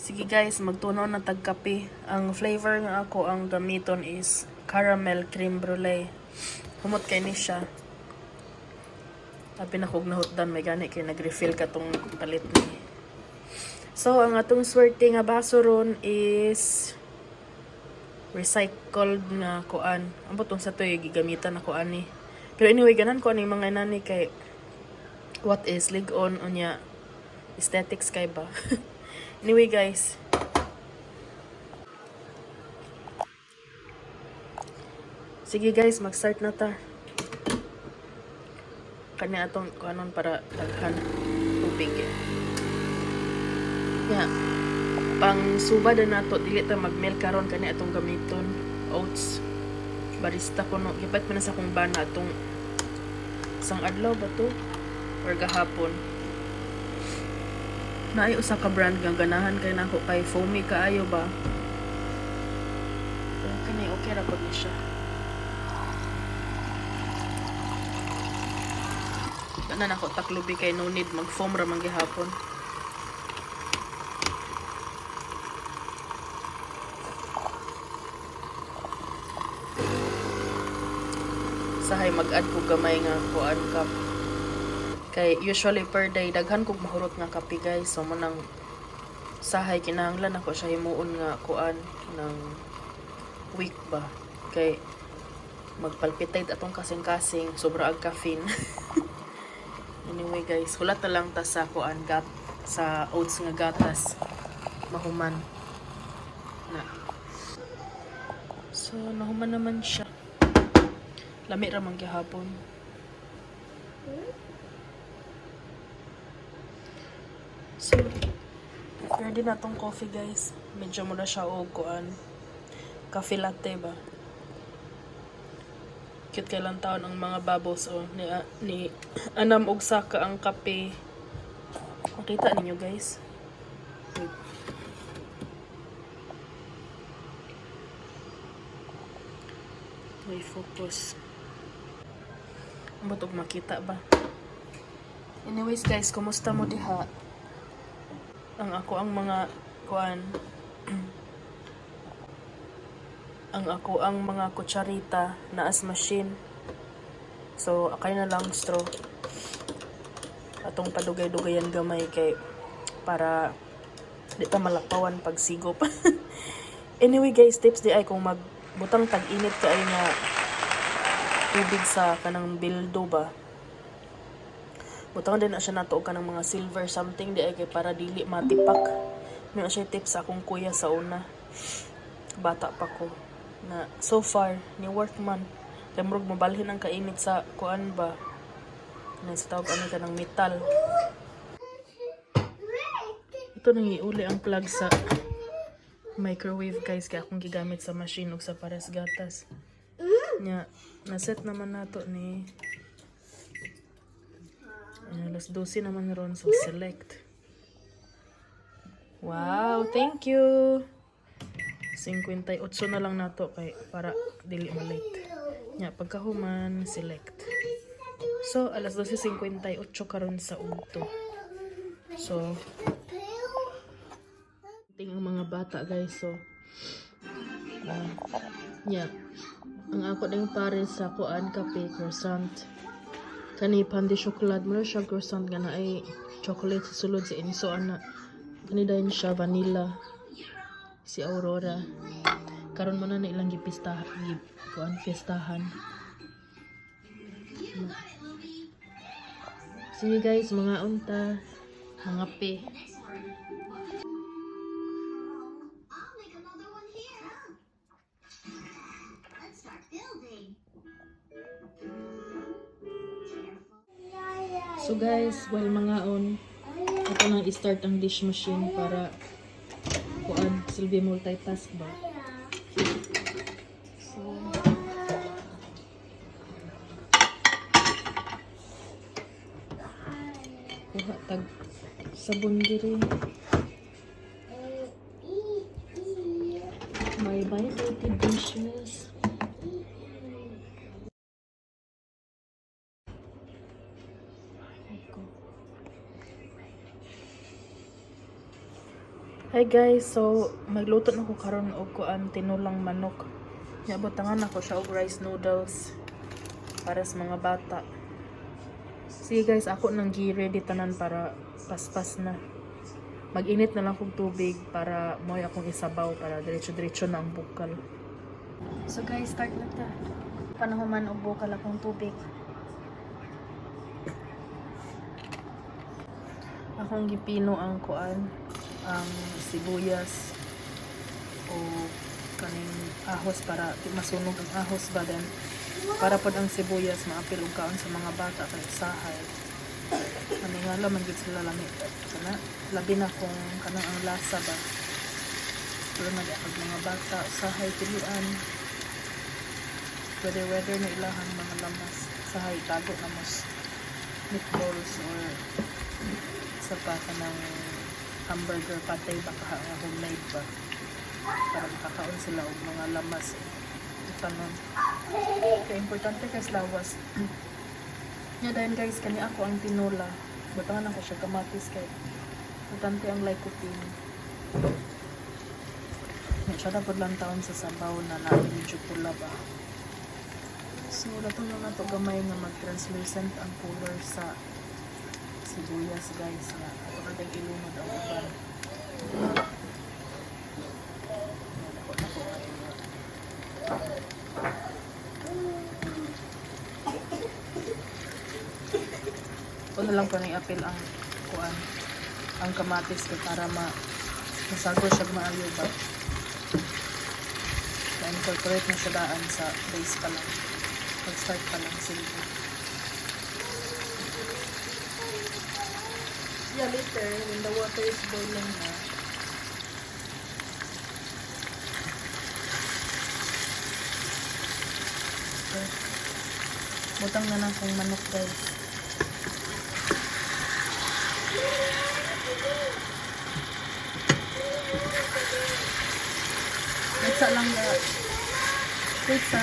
Sige guys, magtunaw na tag kape. Ang flavor nga ako ang gamiton is caramel creme brulee. Humot kay ni siya. Abi na kog nahutdan, may gani kay nag-refill ka tong palit ni. So, ang atong swerte nga baso ron is recycled nga kuan. Ambot sa to'y gigamitan ako ani. Pero anyway, ganan ko ani mga nani kay what is lig-on unya aesthetics kay ba. Anyway guys. Sige guys, mag-start na ta. Kani atong kuanon para daghan tubig. Ya. Pang suba na nato, dili ta mag-milk karon, kani atong gamiton oats. Barista ko no, gipat man na sa akong bana atong isang adlaw ba to or gahapon. Naay usa ka brand nga ganahan kay nako kay foamy kaayo ba. Pero kani okay ra pud ni siya. Kana nako taklubi kay no need mag-foam ra man gihapon. Sahay mag-add ko gamay nga kuan cup. Kay usually per day daghan kog mahurot nga kape guys. So mo nang sahay kinahanglan ako siya himuon nga kuan ng week ba. Kay magpalpitate atong kasing-kasing sobra ag caffeine. Anyway guys, hulat na lang ta sa kuan gat sa oats nga gatas mahuman na. So nahuman naman siya. Lami ra man gihapon. So, ready na tong coffee guys. Medyo muna siya og kuan. Coffee latte ba? Cute kay lang taon ang mga bubbles oh. Ni anam og saka ang kape. Makita ninyo guys. Wait. May focus. Ambot og makita ba? Anyways guys, kumusta mo diha? Ang ako ang mga kuan, ang ako ang mga kutsarita na as machine. So, akay na lang straw. Atong padugay-dugayan gamay kay para di ta malapawan pag sigop. Anyway guys, tips di ay kung magbutang tag-init kay nga tubig sa kanang bildo ba. Butang din na siya nato og kanang mga silver something di ay kay para dili matipak. May siya tips sa akong kuya sa una. Bata pa ko. Na so far ni work man. Kay murag mabalhin ang kainit sa kuan ba. Na sa tawag ani kanang metal. Ito nang iuli ang plug sa microwave guys kay akong gigamit sa machine ug sa pares gatas. Nya, na-set naman nato ni alas 12 naman ron, so select. Wow, thank you. 58 na lang nato kay para dili ma-late. Nya, pagkahuman, select. So, alas 12:58 karon sa udto. So, ting ang mga bata guys. So, yeah. Ang ako ding pare sa kuan kape croissant. Kani pan de chocolate mo na siya croissant nga na ay chocolate sa sulod si Enzo ana. Kani dayon siya vanilla. Si Aurora. Karon mo na na ilang gipista gi kuan fiestahan. Sige guys, mga unta, mga pe. I'll make another one here. Let's start building. Careful. So guys, while mangaon, ito nang i-start ang dish machine para kuan silbi multitask ba. So, kuha tag sabon diri. Bye bye dirty dishes. Ay ko. Hi guys, so magluto na ko karon og kuan, tinulang manok. Nya butangan ako siya og rice noodles para sa mga bata. Sige guys, ako nang gi-ready tanan para paspas na. Mag-init na lang kog tubig para mo'y akong isabaw para diretso-diretso na ang bukal. So guys, start na ta. Panahuman og bukal akong tubig. Akong gipino ang kuan, ang sibuyas o kaning ahos para di masunog ang ahos ba, then para pod ang sibuyas maapil og kaon sa mga bata kay usahay maningala man gid sila lami kana, labi na kung kanang ang lasa ba. Pero na pag mga bata usahay pilian weather weather na ilahang mga lamas, usahay tago na mos meatballs or sa pa kanang hamburger patay ba kaha nga homemade ba para makakaon sila og mga lamas itanon kay importante kay sa lawas nya. Dayon guys, kani ako ang tinola, butangan ako siya kamatis kay importante ang lycopene nya. Siya dapat lang taon sa sabaw na naa medyo pula ba. So laton lang nato gamay nga mag translucent ang color sa sibuyas guys, nga ato na dang ilunod ang uban. Yan, ako na po nga ilunod. Una lang po na apil ang kuan, ang kamatis kay para ma masago siya maayo ba. Na-incorporate na siya daan sa base pa lang. Pag-start pa lang silbi. Yeah, later, when the water is boiling na. Okay. Butang na lang kong manok, guys. Wait sa lang na. Wait sa.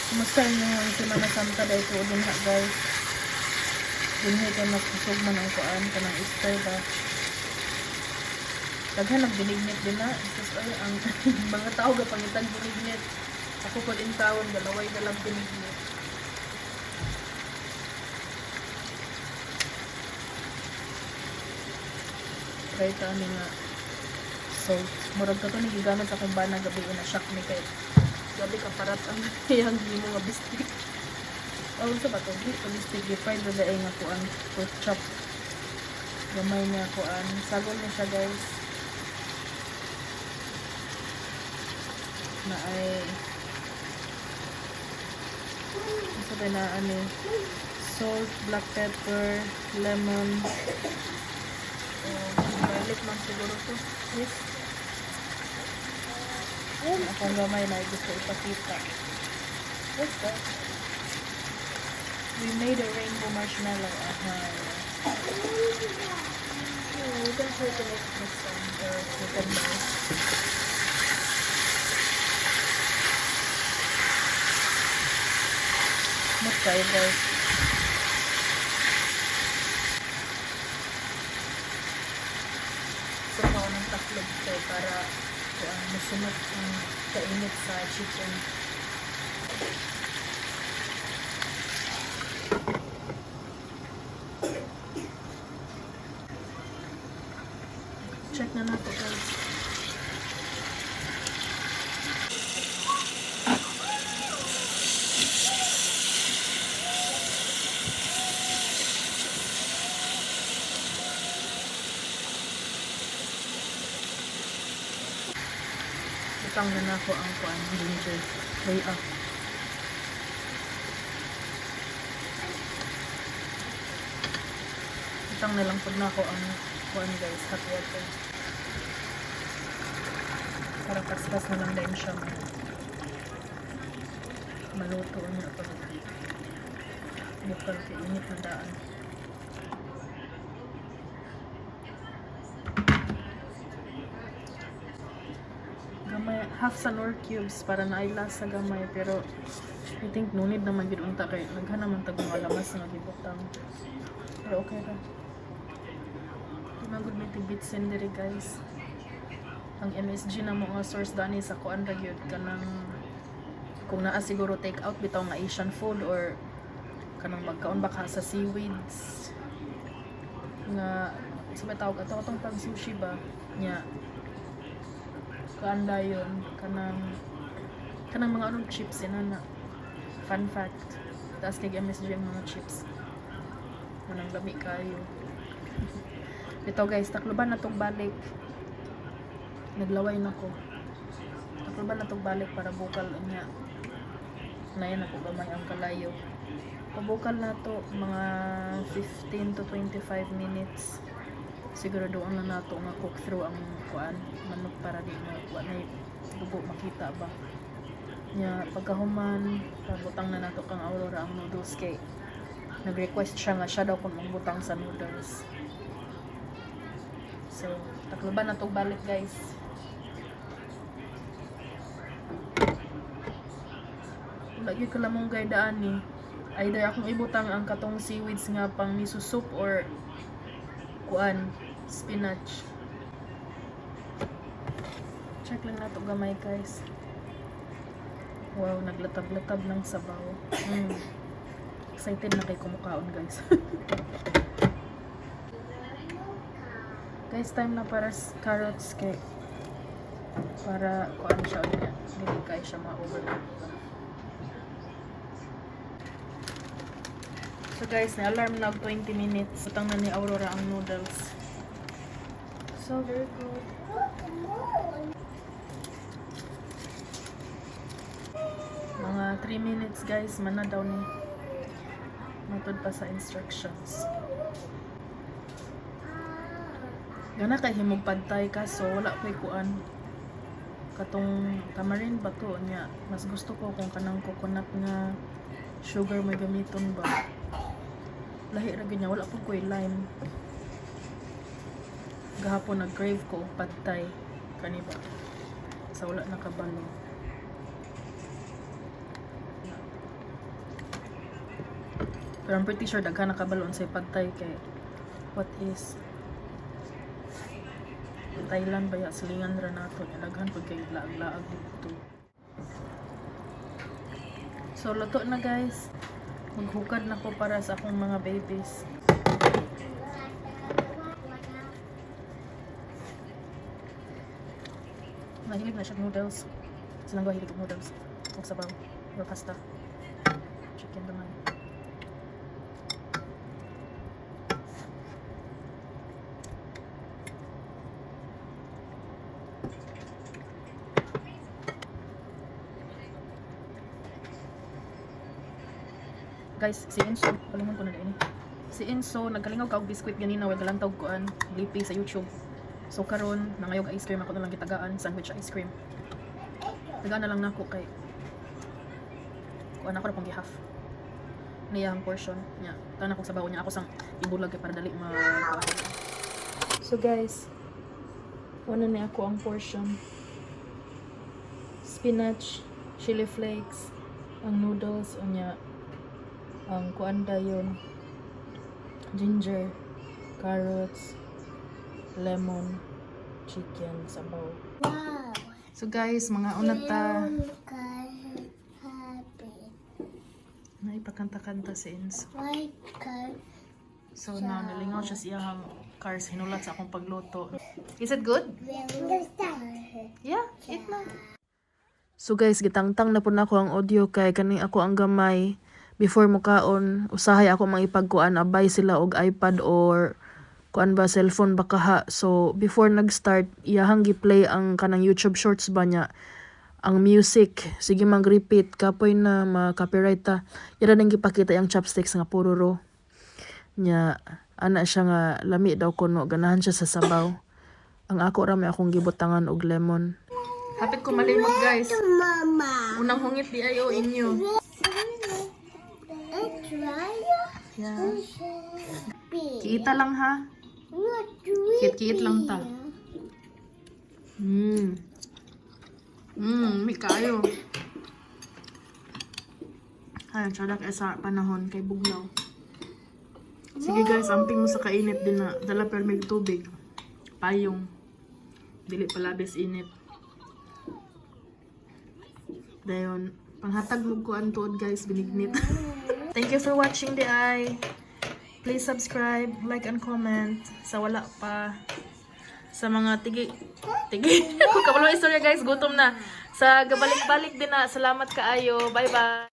Kumusta inyo yung Semana Santa dahil ko din ha, guys. Dinhi kay mas kusog man ang kuan kanang Easter ba. Daghan nag binignit din na. Jesus ay, ang mga tao ga pangitag binignit. Ako pod in town galaway na lang binignit. Try ta ani nga salt. Murag ka to ni gigamit sa akong bana gabi na shock ni kay gabi ka parat ang iyang gimo nga bistik. Oh, sa ba to? Di, bistik gi-fried na daay nga kuan pork chop. Gamay niya kuan. Sagol na siya guys. Na ay sa ba na ano, salt, black pepper, lemon, oh, garlic man siguro to. Yes. Akong gamay na gusto ipakita. What's that? We made a rainbow marshmallow. Aha. Oh, we can try to make this one or we can buy. Smooth kayo guys. So, kao ng taklob kay para kuan musunod ang kainit sa chicken. Check na nato guys. Butang na nako ang kuan, ginger. Way up. Butang na lang pud nako ang kuan guys, hot water. Para paspas na lang din siya maluto niya pag bukal kay init na daan. Gamay, half sa Knorr cubes para naay lasa gamay, pero I think no need naman gid unta kay naghan naman tag mga lamas nga gibutang. Pero okay ra. Magud may tibitsin diri, guys. Ang MSG na mo nga source dani sa kuan ra gyud, kanang kung naa siguro take out bitaw nga Asian food or kanang magkaon ba ka sa seaweeds nga sa may tawag ato atong pag sushi ba nya, kuan dayon, kanang kanang mga anong chips inana. Fun fact, taas kay MSG ang mga chips, manang lami kayo. Ito, guys, takluban na tong balik. Naglaway na ko. Takluban na tong balik para bukal niya. Nayan ako gamay ang kalayo. Pabukal na to mga 15 to 25 minutes. Siguro doon na nato nga cook through ang kuan manok para di na wa na dugo makita ba. Nya pagkahuman, pabutang na nato kang Aurora ang noodles kay nag-request siya nga siya daw kung magbutang sa noodles. So, takluban na tong balik, guys. Wala gyud kalamong daan ni. Either akong ibutang ang katong seaweeds nga pang miso soup or kuan, spinach. Check lang nato gamay, guys. Wow, naglatab-latab ng sabaw. Excited na kay kumukaon, guys. Guys, time na para sa carrots kay para kuan siya unya. Dili kay siya ma-overcook. So guys, na-alarm na og 20 minutes. Butang na ni Aurora ang noodles. So very good. Mga 3 minutes, guys, mana daw ni. Matod pa sa instructions. Gana kay himog pad thai kaso wala ko'y kuan. Katong tamarind ba to niya. Mas gusto ko kung kanang coconut nga sugar may gamiton ba. Lahi ra gyud niya, wala pud ko'y lime. Gahapon nag-crave ko og pad thai kani ba. Sa wala nakabalo. Pero I'm pretty sure daghan nakabalo unsay pad thai kay what is Thailand ba ya, silingan ra nato nya, daghan pud kay laag-laag dito. So luto na, guys. Maghukad na ko para sa akong mga babies. Mahilig na siya noodles. Silang hilig og noodles. Og sabaw or pasta. Chicken naman. Guys, si Enzo, palingon ko na din. Si Enzo, nagkalingaw ka og biskwit ganina, wag galantaw kuan, lipi sa YouTube. So karon nangayog ice cream, ako na lang gitagaan, sandwich ice cream. Tagaan na lang nako kay kuan ako ra pong gi-half. Niya ang portion niya. Tanan akong sabaw niya, ako sang ibulag kay para dali ma kuan. So guys, una ni ako ang portion. Spinach, chili flakes, ang noodles, unya ang kuan dayon, ginger, carrots, lemon, chicken, sabaw. Wow. So guys, mga una ta. Happy. Naipakanta-kanta si Enzo. White car. So now, nalingaw siya sa iyang cars, hinulat sa akong pagluto. Is it good? Yeah, eat na. So guys, gitangtang na po na ako ang audio kay kaning ako ang gamay before mukaon, usahay ako mangipagkuan abay sila og iPad or kuan ba, cellphone ba kaha. So before nag-start, iyahang gi-play ang kanang YouTube Shorts ba niya. Ang music, sige mang repeat, kapoy na ma-copyright ta. Ira nang gipakita yung chopsticks nga puro ro. Nya ana siya nga lami daw kuno, ganahan siya sa sabaw. Ang ako ra may akong gibutangan og lemon. Hapit ko malimot, guys. Mama. Unang hungit di ayo inyo. Try. Yeah. Kiita lang ha. Kiit-kiit lang ta. May kayo. Ay, tsadak eh sa panahon kay bugnaw. Sige guys, amping mo sa kainit din na dala permig tubig. Payong. Dili palabis init. Dayon, panghatag mo ko ang tuod, guys, binignit. Thank you for watching the eye. Please subscribe, like and comment sa wala pa. Sa mga tigi tigi. Ako kabalo istorya, guys, gutom na. Sa gabalik-balik din na. Salamat kaayo. Bye bye.